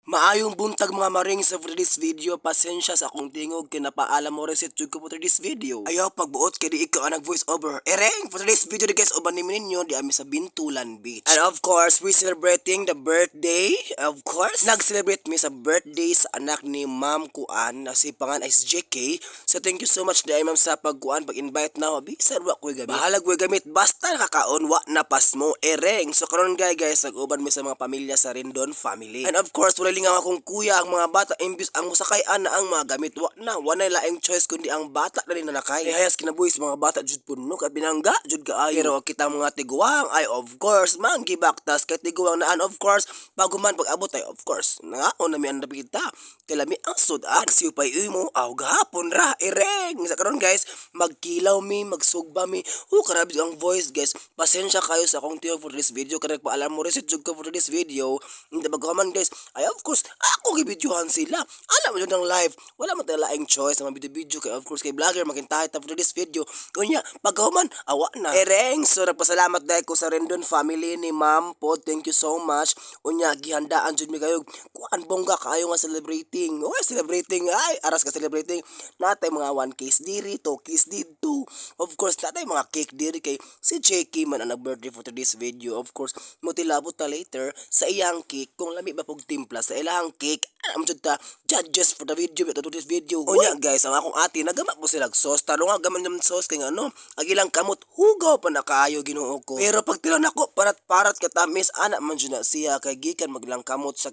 Maayong buntag, mga maring, sa for this video. Pasensya sa akong tingog kay napaalam mo reset jud ko for this video. Ayaw pagbuot kay di ikaw ang nag voice over. Ereng for today's video di guys, uban ni ninyo di ami sa Bintulan Beach. And of course, we celebrating the birthday. Of course, nag-celebrate mi sa birthday sa anak ni Ma'am Kuan na si pangan ay si JK. So thank you so much di ay, ma'am, sa pagkuan, pag-invite na. Bisan wa ko'y gamit. Bahalag ko'y gamit basta nakakaon, wa na pasmo. Ereng. So karon guys, nag-uban mi sa mga pamilya sa Rendon family. And of course, wala lingaw akong kuya ang mga bata imbis ang musakay ana ang mga gamit, wa na wala laing choice kundi ang bata na rin nanakay. Eh, hayas kinabuhi sa mga bata jud puno kay binangga jud kaayo. Pero kita mga tiguang ay of course manggibaktas kay tiguang naan. Of course, bago man pag-abot ay of course nangaon na mi ang dapita kay lami ang sudan siw pay imo aw gahapon ra. Ereng sa karon guys, magkilaw mi, magsugba mi. Oh, karabi ang voice, guys. Pasensya kayo sa akong tiyo for this video kay nagpaalam mo reset jud ko for this video. Hindi man guys, ay of course ako gibidyohan sila. Alam mo jud ang live, wala man tayo laing choice na video-video kay of course kay vlogger makintahay ta for this video. Unya pagkahuman, awa na. Ereng, so nagpasalamat dahil ko sa Rendon family ni Ma'am po. Thank you so much. Unya gihandaan jud mi kayo kuan, bongga kaayo nga celebrating. Oy, celebrating ay aras ka celebrating. Natay mga one case diri, two case didto. Of course, natay mga cake diri kay si JK man ang nag-birthday for today's video. Of course, mutilabot ta later sa iyang cake kung lami ba pog timpla sa ilang cake. Alam jud ta judges for the video to this video. Unya guys, ang akong ate nagama po sila sauce. Taro nga gaman yung sauce kay ano, ang ilang kamot hugaw pa na kaayo, Ginoo ko. Pero pag tilaw nako, parat-parat katamis ana man jud na siya kay gikan magilang kamot sa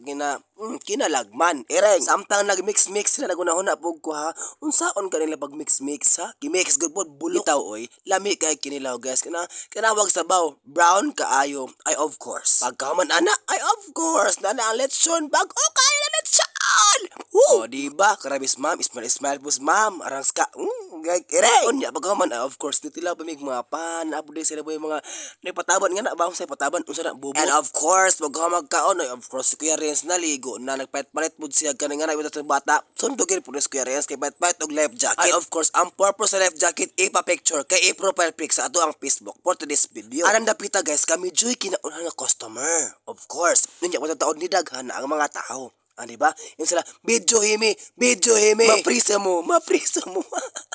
kinalagman. Ereng, samtang nag-mix-mix sila, nagunahuna pug ko ha. Unsaon kanila pag mix-mix ha? Gi-mix good pod bulok. Itaw oy, lami kay kinilaw, guys. Kana kanawag sabaw, brown kaayo. Ay of course. Pagkahuman ana, ay of course, nana ang lechon, bag-o kaayo na lechon. Woo! Oh, di ba? Karabis ma'am, smile smile pus ma'am. Arang ska. Ereng. Unya pagkahuman, ah, of course, nitilaw pa mig mga pan, apo di sila boy mga nagpataban nga na ba sa pataban unsa na bubo. And of course, pagkahuman magkaon, ay of course si Kuya Renz naligo na, nagpalit-palit pud siya kani nga na sa bata. Sundogin pud si Kuya Renz kay palit-palit og life jacket. Ay of course, ang purpose sa life jacket ipa-picture kay i-profile pic sa ato ang Facebook for today's video. Anang dapita guys, kami joy kinaunhan nga customer. Of course, unya mo taon ni daghan na ang mga tao. Ah, di ba? Yung sila, "Video himi, video himi." Maprisa mo, maprisa mo.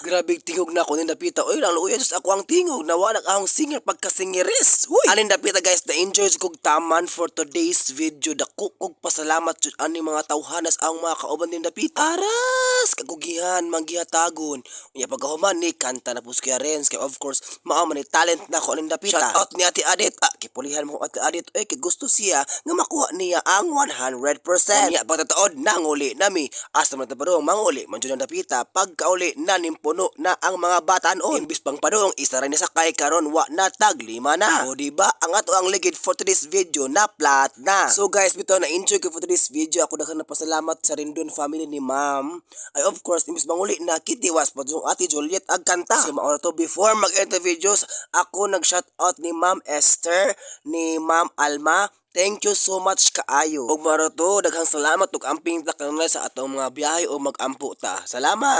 Grabe tingog na ako ning dapita. Uy, lang luya Diyos ako ang tingog. Nawala akong singer pagkasingeris. Uy. Aning dapita guys, na-enjoy kog taman for today's video. Dako kog pasalamat jud ani mga tawhanas ang mga kauban din dapita. Aras, kagugihan, manggihatagon. Unya pagkahuman ni kanta na po si Kuya Renz. Kaya of course, mao man ni talent na ko aning dapita. Shout out ni Ate Adit. Ah, kipulihan mo Ate Adit. Ay, kay gusto siya nga makuha niya ang 100%. Unya pagtataod, nanguli nami. Asa man ta padung, manguli man jud ang dapita. Pagkauli na nimpuno na ang mga batanon. Imbis pang padung, isa ra ni sakay, karon wa na, tag lima na. O di ba? Ang ato ang ligid for today's video na plat na. So guys, bitaw na enjoy ko for today's video. Ako daghan na pasalamat sa Rendon family ni Ma'am. Ay of course, imbis manguli na kitiwas pa yung Ate Juliet ag kanta. So mao na to, before mag-end the videos, ako nag-shout out ni Ma'am Esther, ni Ma'am Alma. Thank you so much kaayo. Ug mao to, daghang salamat ug amping ta kanunay sa atong mga biyahe o mag-ampo ta. Salamat.